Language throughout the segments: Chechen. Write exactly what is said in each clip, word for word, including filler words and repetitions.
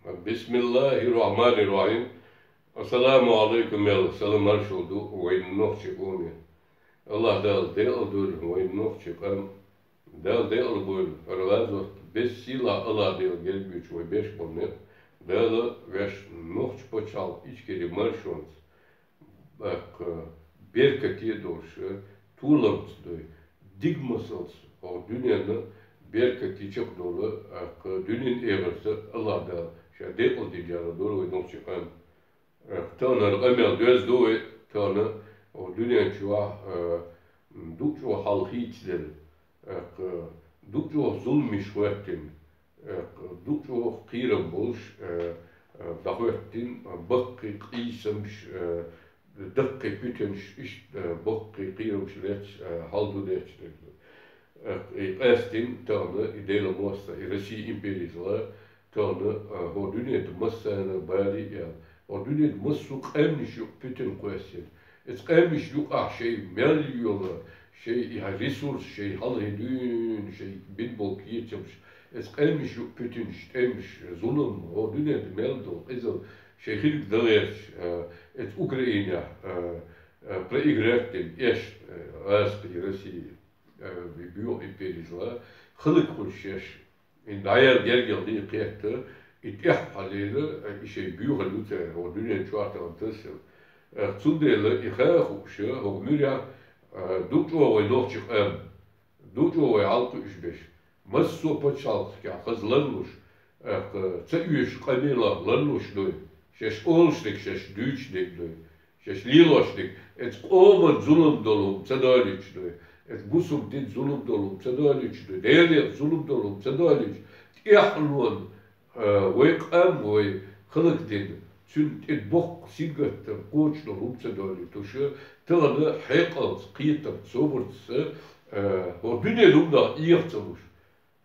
Бисмиллахир-рахманир-рахим. Ассаламу алейкум, аьлла, салам-маршал ду вайн нохчий къоме. Аллах Дала декъал дойла вайн нохчий къам. Дала декъал бойла хӀара гӀазот, беса сийлахь Аллах Дала герга йойла вай беш болу некъ. Дала вешан нохчийн пачхьалкх Ичкери маршонца тӀаккха беркате а долуш, толамца дой, дика масалца хӀокху дуьненна беркате чекхдовла, тӀаккха дуьненан эгӀарца Аллах Дала ша декъал динчарах дойла вай нохчийн къам. ТӀаккха тахана къамел доьзна ду вай, тахана хӀокху дуьнен чохь, а, дукха чӀогӀа хьал хийцаделла, тӀаккха дукха чӀогӀа зуламаш хӀоьттина, тӀаккха дукха чӀогӀа кхерам болуш, а, а, дӀахӀоьттина баккхий къийсамаш, а, даккхий питанаш, иштта, а, баккхий кхерамаш лаьтташ, а, хьал ду лаьтташ дерг ду. ТӀаккха и къаьстина тахана и Делан мостагӀа, и Россин империязло тахана, а, хӀокху дуьненна массарна а бале а яьлла, хӀокху дуьненна массо а къаьмнаш юкъа питана кхоьссина. Оцу къаьмнаш юкъахь шайн мел йолу, шайн и ресурс, шайн хьалхе дуьйна, шайн бина болу кечамаш, оцу къаьмнаш юкъа питанаш, тӀемаш, зулам, хӀокху дуьненна мел долу къизалла шайн хилла дан гӀерташ, а, оцу Украинехь, а, а, проиграть дина, эш, а, гӀазкхий Россия, а, и боьха империязло, хӀаллакьхуьлуш шаьш. И дӀаяьлла гергара дийна кхетта, и тӀаьххьа лела, и шайн боьхалла ю церан, хӀокху дуьнен чохь тахана тасалла. Цундела и хан а хууш, хӀокху муьрехь, а, дукха чӀогӀа вай нохчийн къам, дукха чӀогӀа вай хьалакхуьуш берш, массо а пачхьалкхашкахь хаза ларлуш, тӀаккха ца оьшу къамелах ларлуш дуй, шаьш олуш дерг, шаьш дуьйцуш дерг дуй. Шаьш лелош дерг, оцу къоман зулам долу хӀума ца долуьйтуш дуй, оцу бусалба динан зулам долу хӀума ца долуьйтуш дуй, Делан зулам долу хӀума ца долуьйтуш, тӀаьхьалонан, а, вай къам, вай хӀаллакдина, цуьнан тӀе боккха сингаттам кхочуш долу хӀума ца долуьйтуш, тахана хьекъалца, кхетамца, собарца, а, хӀокху дуьненан хӀуманах Ӏеха ца луш.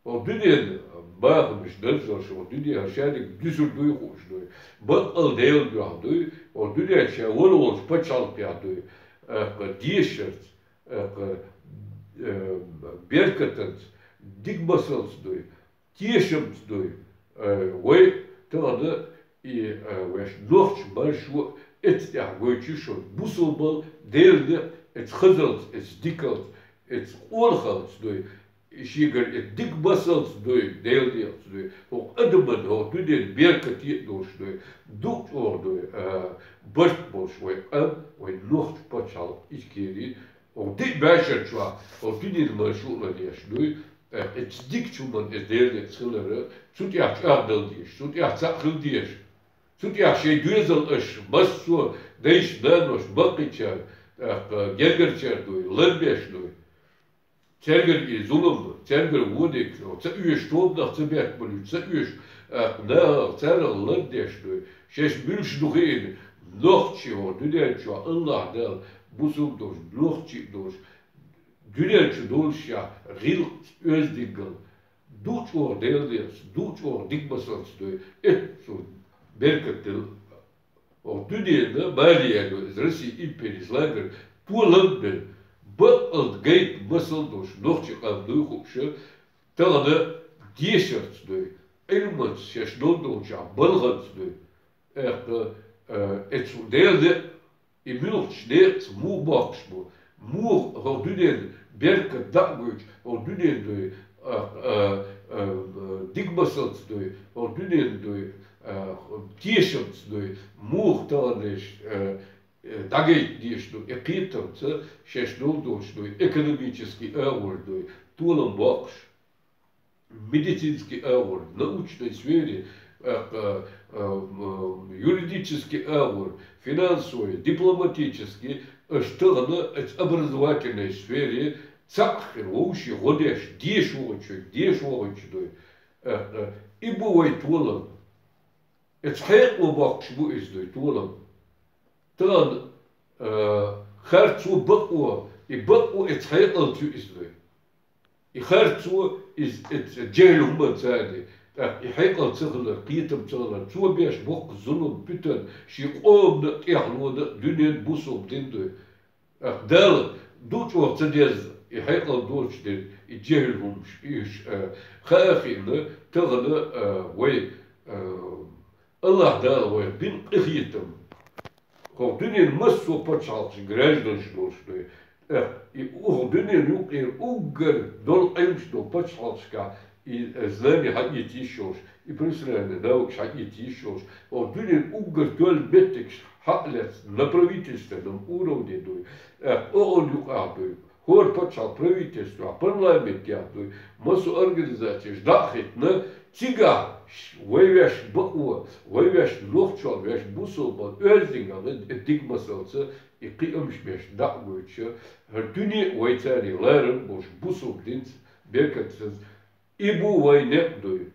ХӀокху дуьненан бахамаш, даржаш, хӀокху дуьненан шадерг дуьсур дуй хууш дуй, баккъал Делан дуьхьа дуй, хӀокху дуьненчу ша вала волчу пачхьалкхехь дуй, тӀаккха дешарца, тӀаккха, э, беркатанца, дика масалца дуй, тешамца дуй, э, вай тахана и, э, вешан нохчийн маршо а эцу тӀехь гойтуш ю шуна, бусалбал Делан некъ эцу хазалца, эцу дикалца, эцу къонахалца дуй. Шегара и дика масалца дуй, Делан некъаца дуй, хӀокху адаман, хӀокху дуьненан беркате а долуш дуй, дукха чӀогӀа дуй, а, барт болуш вай къам, вай нохчийн пачхьалкх Ичкери, хӀокху диъ бӀешар чохь, хӀокху дуьненан маршо а ларъеш дуй, тӀаккха эцу дикачу хӀуманна эцу Делан некъаца хилар, цу тӀехь чӀагӀдала дезаш, цу тӀехь цхьаъ хила дезаш, цу тӀехь шайн доьзал аша, массо а дайша, наноша, баккхийчара, тӀаккха гергарчара дуй, ларбеш дуй. Цаьргара и зулам, цаьргара вониг, ца оьшу тобанах ца беттабалуьйтуш, ца оьшу, а, нахах, царах лардеш дуй, шаьш муьлш ду хиъна, нохчий хӀокху дуьнен чохь Аллах Дала бусалба долуш, нохчий а долуш, дуьнен чу долушшехь гӀиллакхца, оьздангалла, дукха чӀогӀа Делан некъаца, дукха чӀогӀа дика масалца дуй, эццу беркат делла. ХӀокху дуьненан бале яьлла иза Россин империязло гар толам а бина, баккъалла гайта масал долуш нохчийн къам дуй хууш, тахана дешарца дуй, Ӏилманца, шаьш долу долчохь балханца дуй. ТӀаккха, э, эцу Делан некъ, и муьлххачу некъаца муха боккхуш бу? Муха хӀокху дуьненан беркат дӀа а гойтуш, хӀокху дуьненан дуй, а, а, а, дика масалца дуй, хӀокху дуьненан дуй, а, тешамца дуй, муха тахана деш, а, а, дӀагайта дезаш ду, и кхетамца шаьш долу долуш дуй, экономический агӀор дуй, толам боккхуш. Медицинский агӀор, научной сфере, а, а, а, м, юридический агӀор, финансовый, дипломатический, аша тахана эцу образовательной сфере цхьаъ хир, вовшийн гӀо деш, деша вогӀучуьнга, деша вогӀуьйтуш дуй. А, а, и бу вай толам. Эцу хьекъало боккхуш бу иза дуй, толам. Тахана, а, харцо, бакъо, и бакъо эцу хьекъалца ю иза дуй. И харцо, иза, иза жехӀил хӀуманца а ди, тӀаккха и хьекъал ца хилар, кхетам ца хилар, цо беш боккха зулам, питана, шен къомана а, тӀаьхьалонан а, дуьненан а, бусалба динан дуй. ТӀаккха Дала ду чӀогӀа ца дезна, и хьекъал доцуш дерг, и жехӀил хӀуманаш, и уьш, а, хаа а хиъна, тахана, а, вай, а, Аллахь Дала вайх бина къинхетам. ХӀокху дуьненан массо а пачхьалкхаш гражданаш долуш дуй. ТӀаккха и укх дуьненан юкъера уггар долу Ӏилмаш долу пачхьалкхашкахь и знание хьаэца йиш йолуш, и профессиональный навыкаш хьаэца йиш йолуш, хӀокху дуьненан уггар тоьлла меттигаш хьа а лаьцна, на правительственном уровне дуй. ТӀаккха ООН юкъахь дуй. ХӀора пачхьалкх правительствехь, парламентехь дуй, массо а организацеш дӀа а хӀиттина, цигахь вай ваьш бакъо, вай ваьш нохчалла, ваьш бусалба, оьздангалла, дика масалца и кхиамаш беш дӀа а гойтуш, хӀара дуьне а вай царний ларам болуш бусалба динца, беркатца, и бу вай некъ дуй.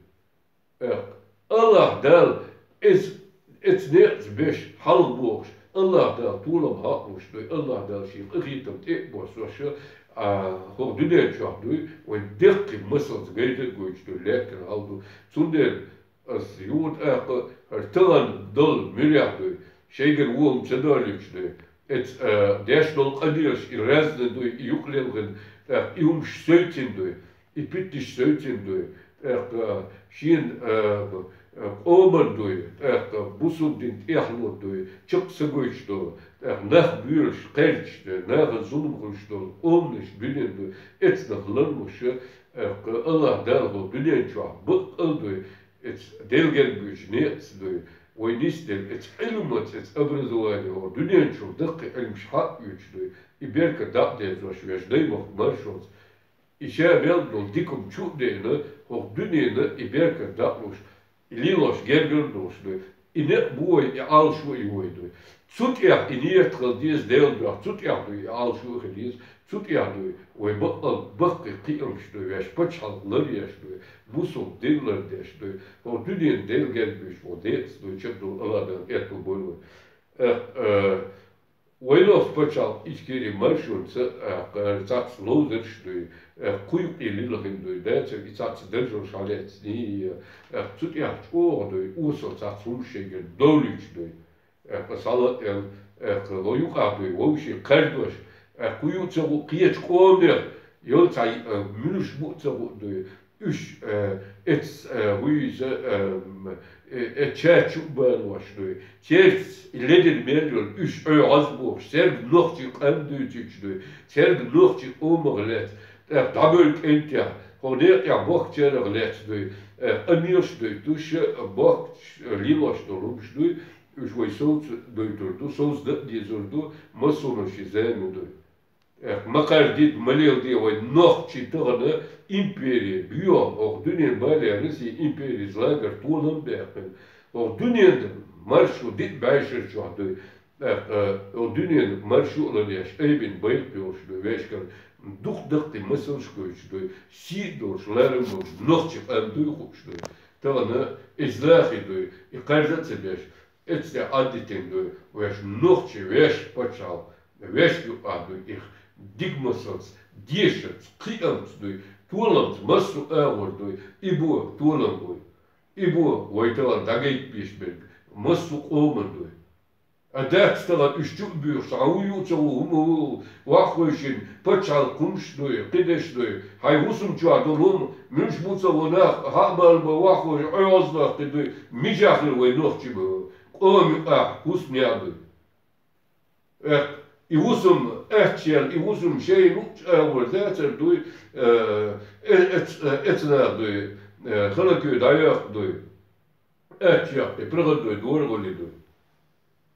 ТӀаккха Аллахь Дала эц-, эцу некъаца беш хьалха бохуш, Аллахь Дала толам хьакъ луш дуй, Аллахь Дала шен къинхетам тӀе а боссош, а, хӀокху дуьнен чохь дуй, вайн деккхий масалца гайта а гойтуш дуй, лаьттина хьал ду. Цундела ас юха тӀаккха хӀара тахана долу муьрехь дуй, шайгара вон ца долуьйтуш дуй. Эц, а, деш долу къамелаш и разный дуй, и юкъалелхина, тӀаккха и хӀумаш севцина дуй, и питташ севцина дуй, тӀаккха шен, а, а, къоман дуй, тӀаккха бусалба дин тӀехьало дуй, чекх са гойтуш долу, тӀаккха нах боьлуш, кхаьрдаш дуй, нахана зулам хуьлуш долу къоманаш дуьнен дуй, эцнах ларлуш, тӀаккха Аллахь Дала хӀокху дуьнен чохь баккъал дуй, эц Делан герга буьйцу некъаца дуй, вай нисделла эц Ӏилмаца, эц образование, хӀокху дуьнен чуьра даккхий Ӏилмаш хьаъ оьцуш дуй, и беркат дӀа а дезош веш даймахка маршонца. И ша мел долу дикум чу а деана, хӀокху дуьненан и беркат дӀа а луш, и лелош гергара долуш дуй. И некъ бу вай, и Ӏалашо а ю вай дуй. Цу тӀехь и ниет хила деза Делан дуьхьа, цу тӀехь дуй, и Ӏалашо а хила деза, цу тӀехь дуй, вай бакъал баккхий кхиамаш дуй, веш пачхьалкх ларъеш дуй, бусалба дин лардеш дуй, хӀокху дуьненан Делан герга буьйцу вай декъаца дуй, чекхдолу Аллахь Дала аьтто бойла вай. Э, э, Вай нохчийн пачхьалкх Ичкери маршонца, а, кхара цхьацца ловзарш дуй, а, кхуьйкъе лилхина дуй, дацара и цхьацца даржалш хьалаьцний, а, цу тӀехь чӀогӀа дуй, осал цхьацца хӀумаш шайгара довлуьйтуш дуй. А, кху схьалаел, а, кху вай юкъахь дуй, вовшийн кхаьрдош, а, кху ю а ца гӀу, кхечу къоманех йолу цхьа, а, муьлш бу а ца гӀу дуй. Уьш, э, эц, э, вуьйза, э, м, э, э, чачу а балош дуй. Церца ледара мел йолу уьш ӀоьгӀаз бохуш, церга нохчийн къам дуьйцуьйтуш дуй. Церга нохчийн къомах лаьцна, тӀаккха дӀабевлла кӀентех, хӀокху некъехь бохкучарах лаьцна дуй. Э, къамелаш дуй, туьша бохкуш, э, лелош долу хӀумаш дуй. Уьш вай совца дойтур ду, совца дан а дезур ду, массо а шен зама дуй. Э, ма кхардита, ма леладе вай нохчийн тахана импери, боьха, хӀокху дуьненан бале Россин империца лагар толам а баьккхина. ХӀокху дуьненан маршо диъ бӀешар чохь дуй. Э, э, хӀокху дуьненан маршо а ларъеш, айбина байлакх йолуш дуй, вешкара дукха даккхий масалш гойтуш дуй, сий а долуш, ларам а болуш, нохчийн къам дуй хууш дуй. Тахана иза лахий дуй, и кхаьрда а ца беш, эццахь Ӏадитина дуй, веш нохчи, веш пачхьалкх, веш юкъахь дуй, их дика масалца, дешарца, кхиамца дуй, толамца массо а агӀор дуй, и бо толам буй. И бо вай тахана дӀагайта беш берг, массо а къоман дуй. А дац тахана уьш чу а буьйхуш, хьан хӀун ю ца хӀу, хӀума хӀу, ваххойшин, пачхьалкх хӀумаш дуй, кхидерш дуй, хьайн хӀусам чохь долу хӀума, муьлш бу ца хӀу нах, хьа а бала бан ваххойш, ӀоьгӀаз нах кхин дуй, мичахь хир вай нохчи бан, къоми къахь хӀусамехь дуй. Э, и хӀусам аьттачел, и хӀусам шайна луъучу агӀор дацар дуй, э, э, эц-, э, эцнах дуй, э, халакуьй дӀайоьхку дуй. Аьттачех и пригодной дора гӀули дуй.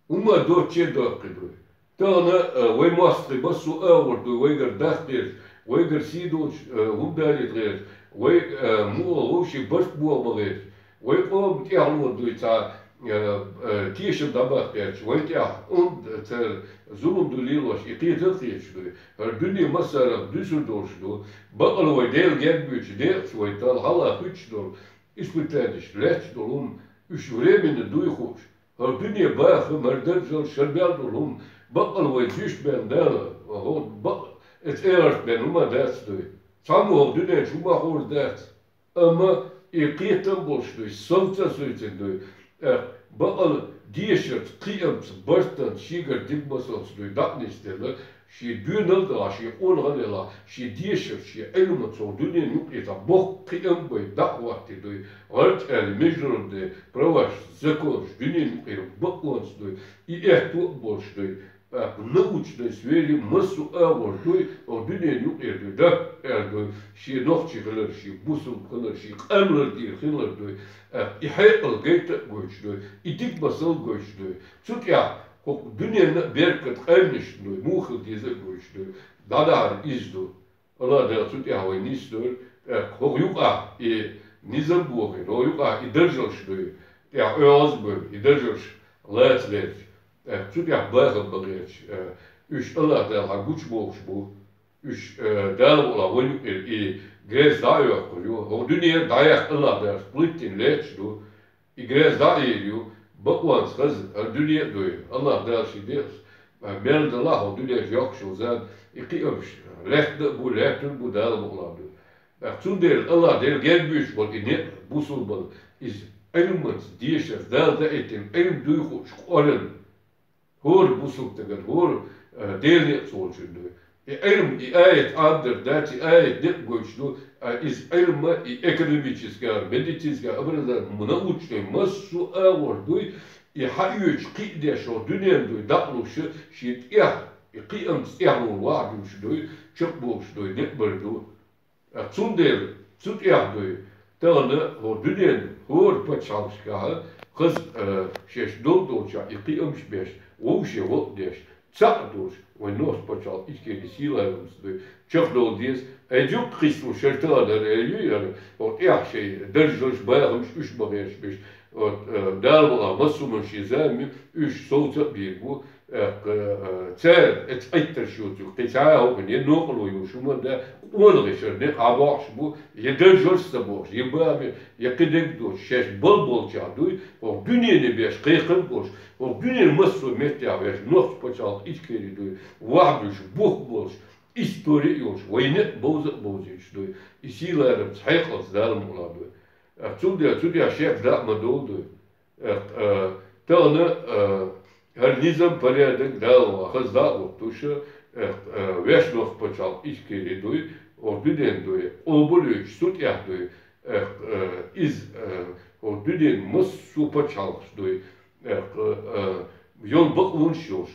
ХӀумма доцче а доккхи дуй. Тахана, э, вай мостагӀий массо а агӀор дуй, вайгара дахкхерш, вайгара сий долуш, э, хӀума далийта гӀерш, вай, э, муха вовшийн барт боху ма гӀерш. Вай къоман тӀехьало дуй цхьа, э, э, тешам дӀабаккха гӀерташ, вай тӀехь хӀунда ца зулам ду лелош, и кхета а кхеташ дуй. ХӀара дуьне массарах дуьсур долуш ду. Бакъала вай Делан герга буьйцу декъаца вай талла хьалха хуьттуш долу, испытанеш лаьтташ долу хӀума, уьш временный дуй хууш. ХӀара дуьне баха, хӀара даржалш, хӀара мел долу хӀума, бакъала вай зуьйш бен Дала, хӀо бакъ-, эца эгӀарт бен хӀума дац дуй. Цхьаммо хӀокху дуьнен чу хӀума хуур дац. Амма и кхетам болуш дуй, совца а суьйцина дуй, э, бакъала дешарца, кхиамца, бартанца, шегара дика масалца дуй, дӀа а нисделла, Шен доьналла делахь, шен къонахалла делахь, шен дешарца, шен Ӏилманца хӀокху дуьненан юкъера цхьа боккха кхиам бай, дӀа а хӀоттийна дуй, гӀарчӀ аьлла международный праваш, законаш, дуьненан юкъера бакъонца дуй, и аьтто а болуш дуй, тӀаккха научный сфере массо а агӀор дуй, хӀокху дуьненан юкъера дуй, да, аьлла дуй, шен нохчий хилар, шен бусулба хилар, шен къам лардийр хилар дуй, тӀаккха и хьекъал гайта а гойтуш дуй, и дика масал гойтуш дуй. Цу тӀехь хӀокху дуьненна а беркат къаьмнашна дуй, муха хила деза а гойтуш дуй, дӀадахьар иза ду. АллахӀ Дала цу тӀехь вай нисдойла, тӀаккха хӀокху юкъахь и низам бохийна, хӀокху юкъахь и даржалш дуй, тӀехь оьгӀазбевлла и даржалш лаца гӀерташ, тӀаккха цу тӀехь бахам бан гӀерташ, э, уьш АллахӀ Дала хьан гучубохуш бу. Уьш, э, Дала мукъ лахь вайн юкъера и грез дӀа а йоккхур ю. ХӀокху дуьнера дӀаяккха АллахӀ Дала плиттина лаьтташ ду. И грез дӀа а йийр ю, бакъонца хаза, хӀара дуьне а дуй, АллахӀ Дала шен декъаза, а, мел далахь хӀокху дуьнен чу йоккхуш йолу зама, и кхиамаш лаьттина а бу, лаьттина а бу, Дала мукъ лахь дуй. ТӀаккха цундела АллахӀ Дела герга буьйцуш болу и некъ бусулбанна, иза Ӏилманца, дешарца, Дала даийтина Ӏилма дуй хууш къоран. ХӀора бусулба стагана, хӀора, а, Делан некъаца волчун дуй. И Ӏилма, и аят Ӏамдар дац, и аят некъ гойтуш ду, а, иза Ӏилма, и экономический, медицинский образование, научный, массо а агӀор дуй, и хьаоьцуш кхиадеш хӀокху дуьненна дуй, дӀа а луш, шен тӀехь, и кхиамца тӀехь волу вахьа дуьйцуш дуй, чекхболуш дуй, некъ бар ду. Цундела цу тӀехь дуй, тахана хӀокху дуьненан хӀора пачхьалкхашкахь хаза, э, шаьш долу долчохь и кхиамаш беш, вовшийн гӀо а деш, цхьаъ долуш, вайн нохчийн пачхьалкх Ичкери сийлахь-юьйланца дуй, чекхдовла деза, ай, дуккха хиста ву шара тахана ара, ай, юй ара, хӀокху тӀехь шайн даржаш, бахамаш уьш ма гӀерташ беш, вот, э, Дала мукъ лахь, массо а шен зама, уьш совца а бийр бу, тӀаккха, э, цара эцу Ӏиттарш йоцург, кхин цхьа а хӀокхуьнан я нокъало йолуш хӀума дан, къонахий шарна я къа бохуш бу, я даржаш ца бохуш, я бахам, я кхидерг доцуш, шаьш бала болчохь дуй, хӀокху дуьнене беш кхайкхам а болуш, хӀокху дуьненан массо а меттехь веш, нохчийн пачхьалкх Ичкери дуй, вахьа буьйш бух а болуш, истори а йолуш, вайна а бовза а бовзуьйтуш дуй, и сийлахьарамца, хьекъалца Дала мукъ лахь дуй. Цундела цу тӀехь шек даа ма долу дуй. Э, э, тахана, э, хӀара низам, порядок Дала ван хаза дӀа а хӀуттуш, э, э, вешнох пачхьалкх Ичкери дуй, хӀокху дуьненна дуй, къобалйойтуш цу тӀехь дуй, э, э, иза, э, хӀокху дуьненан массо а пачхьалкхаш дуй, э, э, йолу бакъонаш йолуш.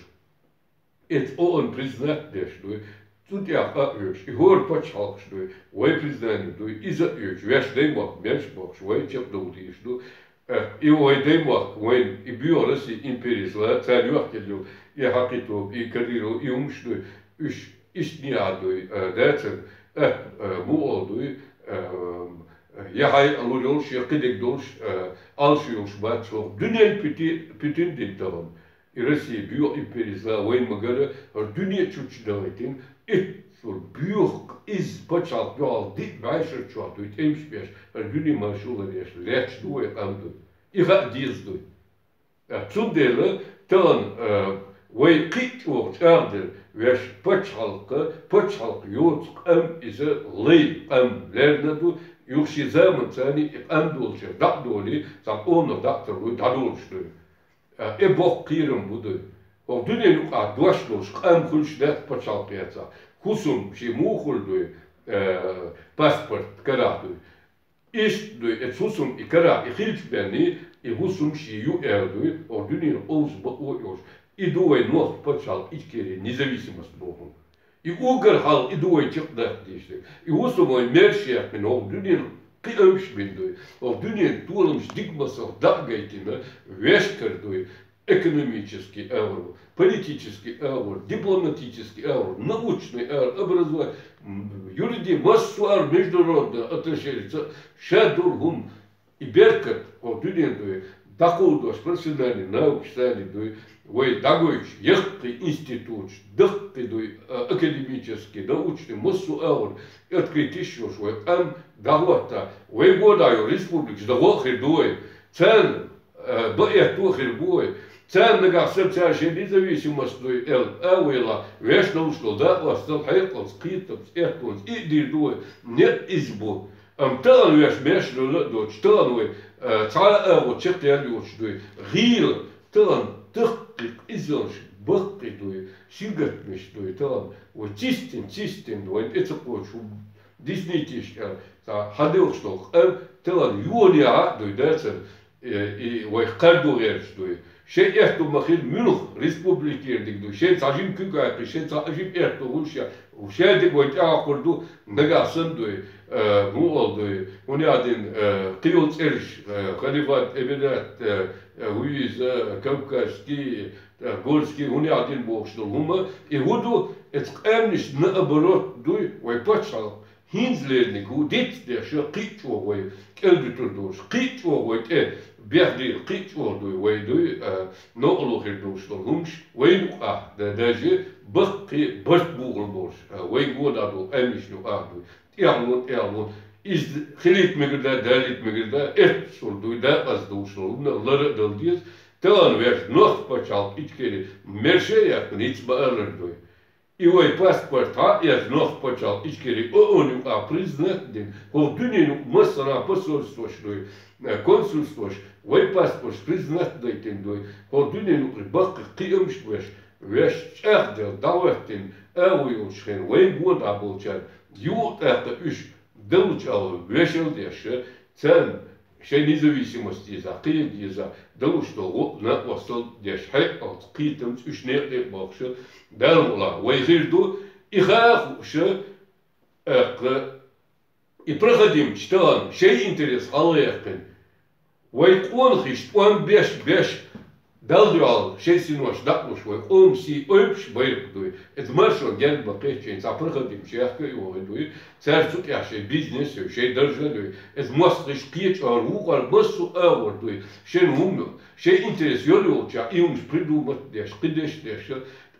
Эцу ООН признать деш дуй, цу тӀехь а оьшу, и хӀора пачхьалкхаш дуй, вай признание дуй, иза а оьшу, вешан даймохк мелш бохуш, вай чекхдовла дезаш ду. Э, и вай даймохк, вайн, и боьха Россия империца, царна йохкаелла йолу, и Хьакъитов, и Кадыров, и хӀумаш дуй, уьш иштта неӀа дуй, э, дацара, э, э, мукъал дуй, э, я хьайа лур йолуш, я кхидерг долуш, э, Ӏалаш йолуш бац, хӀокху дуьненна пити-, претендент далун. И Россия боьха империца вайна ма-гарра, хӀара дуьне чучча далийтина, итт цул боьха иза пачхьалкх дуьхьал диъ бӀешар чохь дуй тӀемаш беш, хӀара дуьне маршо ларъеш лаьтташ ду вай къам дуй. И хаа деза дуй. Цундела тахана, а, вай кхин а чӀогӀа чӀагӀдира, вешан пачхьалкх, пачхьалкх йоцу къам иза лай къам лерна ду, юха шен заманца и къам долчуьра дӀа а долий, цхьа къонах дӀа а тарлуй, дӀадолуш дуй. Э, и боккха кхерам бу дуй. ХӀокху дуьненан юкъахь дош долуш къам хуьлуш дац пачхьалкх яцахь. ХӀусам шен муха хуьлу дуй, э, паспорт карахь дуй. Иштта дуй, эцу хӀусам и карахь и хилча бен, и хӀусам шен ю аьлла дуй, хӀокху дуьненан къовса бакъо а йолуш. И ду вайн нохчийн пачхьалкх Ичкери независимость бохург. И уггар хьалха и ду вай чекхдаккха дезаш дерг. И хӀусам вай маьрша яьккхина, хӀокху дуьненан кхиамаш бина дуй, хӀокху дуьненан толамаш дика масал дӀа а гайтина, вешан кара дуй, экономический агӀор, политический агӀор, дипломатический агӀор, научный агӀор, образование, м, юриди-, массо а агӀор, международный отношенияца, ша долу хӀума, и беркат хӀокху дуьненна дуй, дӀакховдош профессиональный наукаш санна дуй, вай дӀагойтуш яккхий институташ, даккхий дуй, а, академический, научный, массо а агӀор открытиш йолуш вай къам дӀахӀотта, вай гонахь йолу республикаш дан гӀо а хир ду вай. Царна, а, бан аьтто а хир бу вай. Царна нагахь санна цара шайн независимость дуй аьлла а ваьлла, вешан долуш долу дакъост дала хьекъалца, кхетамца, аьттонца и а дийр ду вай. Нет, иза бу. Амма тахана веш маьрша луьйла а доцуш, тахана вай, э, цхьа а агӀо чекхъяьлла йоцуш дуй. ГӀийла, тахана даккхий къизаллаш, баккхий дуй, ши гатмиш дуй, тахана, вай чистин, чистин, вайн эцакхочу дисни тиш кӀел, цхьа хьадилхаш долу къам, тахана юханехьа а дуй, дацара, э, и вай кхардо гӀерташ дуй. Шайн аьтту ма хир, муьлха республикера диг дуй, шайн цхьа жим куьг а кхи, шайн цхьа жим аьтту гӀуш я, шадиг вай тӀехьакхур ду, нагахь санна дуй, э, мугӀал дуй, хӀунда аьлла дин, э, кхийолу цӀераш, э, халифат, эмират, э, э, вуьйза, кавказский, э, горский, хӀунда аьлла дин бохуш долу хӀума, и хӀун ду, эцу къаьмнаш наоборот дуй, вай пачхьалкх хӀинца лерниг ву, диц деш, кхин а чӀогӀа вай кӀел дуьтур долуш, кхин а чӀогӀа вай тӀе бехде, кхин а чӀогӀа дуй, вай дуй, а, новкъарло хир долуш долу хӀумаш, вайна юкъахь, да-, даже баккхий барт бухур болуш, а, вайн гонах долу къаьмнашна юкъахь дуй. ТӀехьа лун, тӀехьа лун. Иза хилийта мегар да, далийта мегар да, эццул дуй, дакъаза долуш долу хӀуманаш лара а дала деза. Тахана веш, нохчийн пачхьалкх Ичкери, мерша а яьккхина, хӀинца ма-аллара дуй. И вай паспорт хьа а эцна, нохчийн пачхьалкх Ичкери ООН юкъахь признать дина, хӀокху дуьненан юкъа массарахь посольствош дуй, э, консульствош, вай паспорташ признать дайтина дуй, хӀокху дуьненан юкъа баккхий кхиамаш а беш, веш чӀагӀделла, дӀахӀоьттина, агӀо йолчу хенахь, вайн гонах болчарна юха а тӀаккха уьш далучу агӀор вешал а деш, царна шайн независимость деза, кхин а деза, далуш долу гӀо а накъосталла а деш, хьекъалца, кхетамца уьш некъ-некъ бохуш, Дала мукъ лахь, вай хир ду, и хаа а хууш, тӀаккха и проходимчаш тахана шайн интерес хьалаяьккхина, вай къонахий тӀом беш, беш, Далла дуьхьал шайн синош дӀа а луш, вай къоман сий ойпуш байракх дуй. Иза маршонна герга ма кхетта, шайн цхьа проходимчаш яхка а йогӀий дуй, цара цу тӀехь шайн бизнес а йой, шайн даржа а йой. Иза мостагӀчун кхечу агӀор, вукхара массо а агӀор дуй, шайн хӀума, шайн интерес йолу йолчохь, и хӀумаш придумать деш, кхидерш а деш,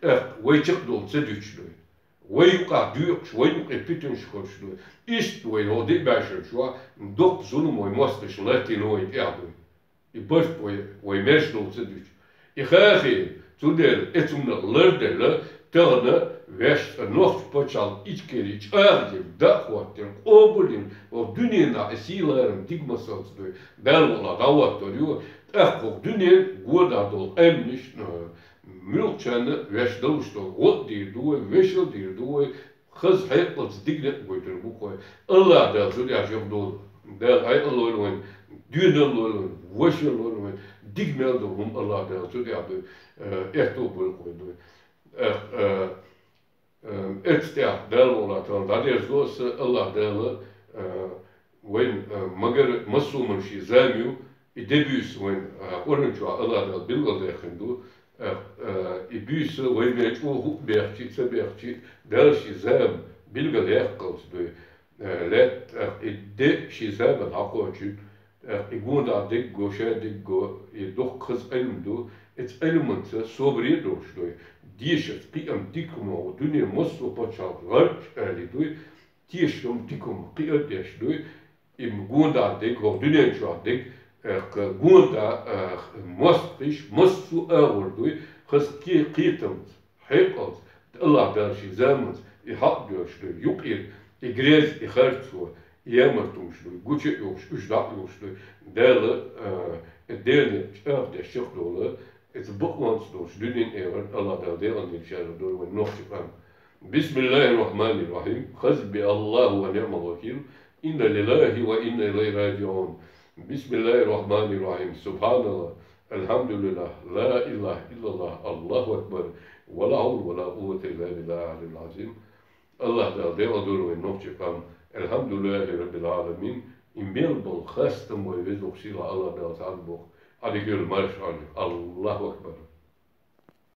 тӀаккха вай чекхдолу ца дуьтуш дуй. Вай юкъахь доькъуш, вай юкъе питанаш хуьлуш дуй. Иштта вай хӀокху диъ бӀешарчохь доккха зулам вай мостагӀчунна латтийна вайна тӀехь дуй. И барт вай, вай мерш долу ца дуьтуш. И хаа хиъна, цундела эцунна ларделла, тахана вешан цӀа нохчийн пачхьалкх Ичкери чӀагӀдина, дӀа а хӀоттийна, къобалйина, хӀокху дуьненахь и сий-ларам диг масалца дуй. Дала мукъ лахь дӀахӀоттор ю, тӀаккха хӀокху дуьненан гонах долу къаьмнаш, э, муьлххачарна веш далуш долу гӀо а дийр ду вай, вешал а дийр ду вай, хаза хьекъалца дика некъ гойтур бу-кх вай. АллахӀ Дала зуда яхьаш юха долу. Дала хьекъал лойла вайна, доьналла лойла вайна, вешал лойла вайна, дика мел долу хӀума АллахӀ Дала зуда яхьа дуй, э, аьтто бойла-кх вай дуй. Э, э, э, эцу тӀехь Дала мукъ лахь тахана дӀадерзадо аса, АллахӀ Дала, э, вайн, э, магар массо а хӀуманна шен зама ю, и де-буьйса вайн, э, Къуръан чохь АллахӀ Дала билгалдаьккхина ду, э, э, и буьйса вай мел чӀогӀа хӀуъа бехча а, ца бехча а, Дала шен зама билгалъяьккхалц дуй, э, лаьтта, э, и де шен заманна хьакхочуьйту, э, и гондӀа дегго, ша дегго, и дуккха хаза Ӏилма ду, эцу Ӏилманца собаре а долуш дуй, дешарца кхиам дика хӀума, дуьне массо а пачхьалкх гӀарчӀ аьлли дуй, тешам дика хӀума кхиар а деш дуй, и гондӀа дерг, хӀокху дуьнен чохь дерг, э, кху гондӀа, э, мостагӀаш массо а агӀор дуй, хаза кхе-, кхетамца, хьекъалца, АллахӀ Дала шен заманца и хьакъ доьлуш дуй, юкъера и грязь, и харцо, и ямартлонаш дуй, гуча а йолуш, уьш дӀа а йолуш дуй. Дала, э, и Делан некъ чӀагӀдеш чекхдовла, иза бакъонца долуш дуьнен, эхарт АллахӀ Дала декъан дина шарахь дойла вайн нохчийн къам. بسم الله الرحمن الرحيم. حسبي الله ونعم الوكيل. إنا لله وإنا إليه راجعون. بسم الله الرحمن الرحيم. سبحان الله. الحمد لله. لا إله إلا الله. الله أكبر. ولا حول ولا قوة إلا بالله العلي العظيم. АллахӀ Дала декъал дойла вайн нохчийн къам. الحمد لله رب العالمين. И мел болу хастам вай Везачу Сийлахь АллахӀ Дала цхьаъ боху. Ӏадика йойла марша Ӏойла. الله أكبر.